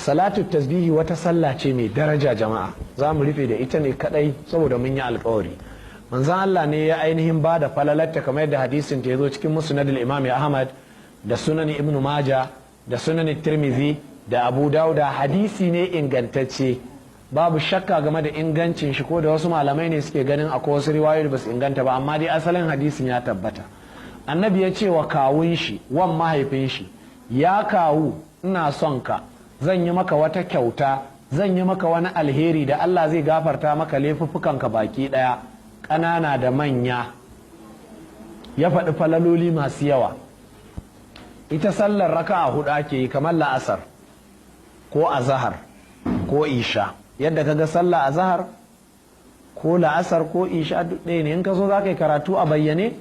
Salatu tasbihi wata sallah ce mai daraja, jama'a. Za mu rufe da ita ne kadai saboda mun yi alkawari. Manzon Allah ne ya ainihin ba da falalarta, kamar yadda hadisin ta zo cikin Musnadul Imam Ahmad da Sunan Ibnu Maja da Sunan Tirmidhi da Abu Dauda. Hadisi ne ingantacce, babu shakka game da ingancin shi, ko da wasu malamai ne suke ganin akwai wasu riwayoyi ba su inganta ba, amma dai asalin hadisin ya tabbata. Annabi ya ce wa kawun shi, wan mahaifin shi: "Ya kawu, ina son ka, zan yi maka wata kyauta, zan yi maka wani alheri da Allah zai gafarta maka laifuffukanka baki ɗaya, ƙanana da manya." Ya faɗi falaloli masu yawa. Ita sallar raka'a huɗu ake yi, kamar la'asar ko azahar ko isha. Yadda kaga sallah azahar ko la'asar ko isha, duk ɗaya ne. In ka so za ka yi karatu a bayyane,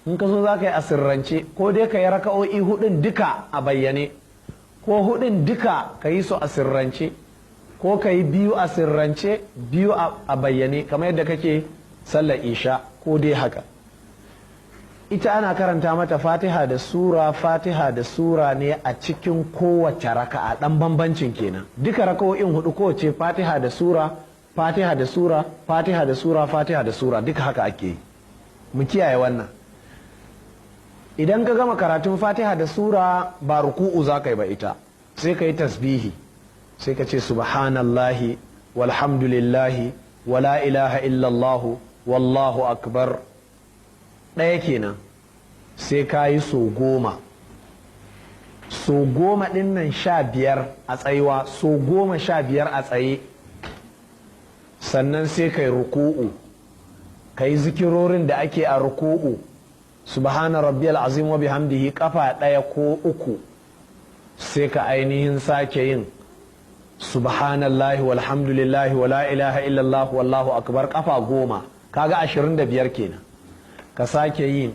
in ka so za ka yi a sirrance, ko dai ka yi raka'o'i hudun duka a bayyane, ko hudun duka ka yi su a sirrance, ko ka yi biyu a sirrance, biyu a bayyane, kamar yadda kake sallar isha, ko dai haka. Ita ana karanta mata Fatiha da sura, Fatiha da sura ne a cikin kowace raka'a. Dan bambancin kenan, duka raka'o'in hudu kowace Fatiha da sura, Fatiha da sura, Fatiha da sura, Fatiha da sura, duka haka ake yi. Mu kiyaye wannan. Idan ka gama karatun Fatiha da sura, ba ruku'u za ka yi ba ita, sai ka yi tasbihi, sai ka ce: "Subhanallahi walhamdulillahi wala ilaha illallahu wallahu akbar." Ɗaya kenan. Sai ka yi so 10. So 10 ɗin nan, 15 a tsayuwa, so 15 a tsaye. Sannan sai kai ruku'u, ka yi zikirorin da ake a ruku'u, "Subhana rabbiyal azim wa bihamdihi" kafa ɗaya ko uku. Sai ka ainihin sake yin "Subhanallahi walhamdulillahi wala ilaha illallah wallahu akbar" kafa 10. Kaga 25 kenan. Ka sake yin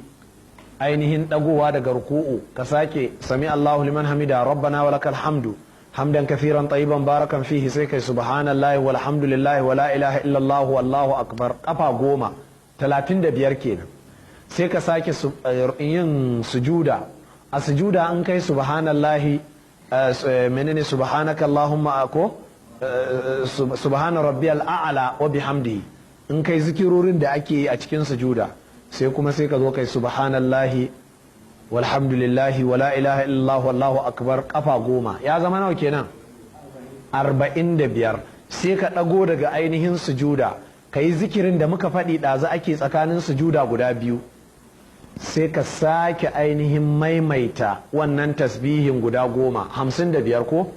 ainihin dagowa daga ruku'u, ka sake "Sami Allahu liman hamida, rabbana walakal hamdu hamdan kathiran tayyiban barakan fihi". Sai kai "Subhanallahi walhamdulillahi wala ilaha illallah wallahu akbar" kafa 10, 35 kenan. Sai ka sake yin sujuda. A sujuda an kai "Subhanallahi", menene, "Subhanaka allahumma" ko "Subhana rabbiyal a'la wa bihamdihi", in kai zikirorin da ake yi a cikin sujuda, sai kuma sai ka zo kai "Subhanallahi walhamdulillahi wala ilaha illallah wallahu akbar" kafa 10. Ya zama nawa kenan? 45. Sai ka ɗago daga ainihin sujuda, ka yi zikirin da muka faɗi ɗazu ake tsakanin sujuda guda biyu. Sai ka sake ainihin maimaita wannan tasbihin guda 10, 55 ko?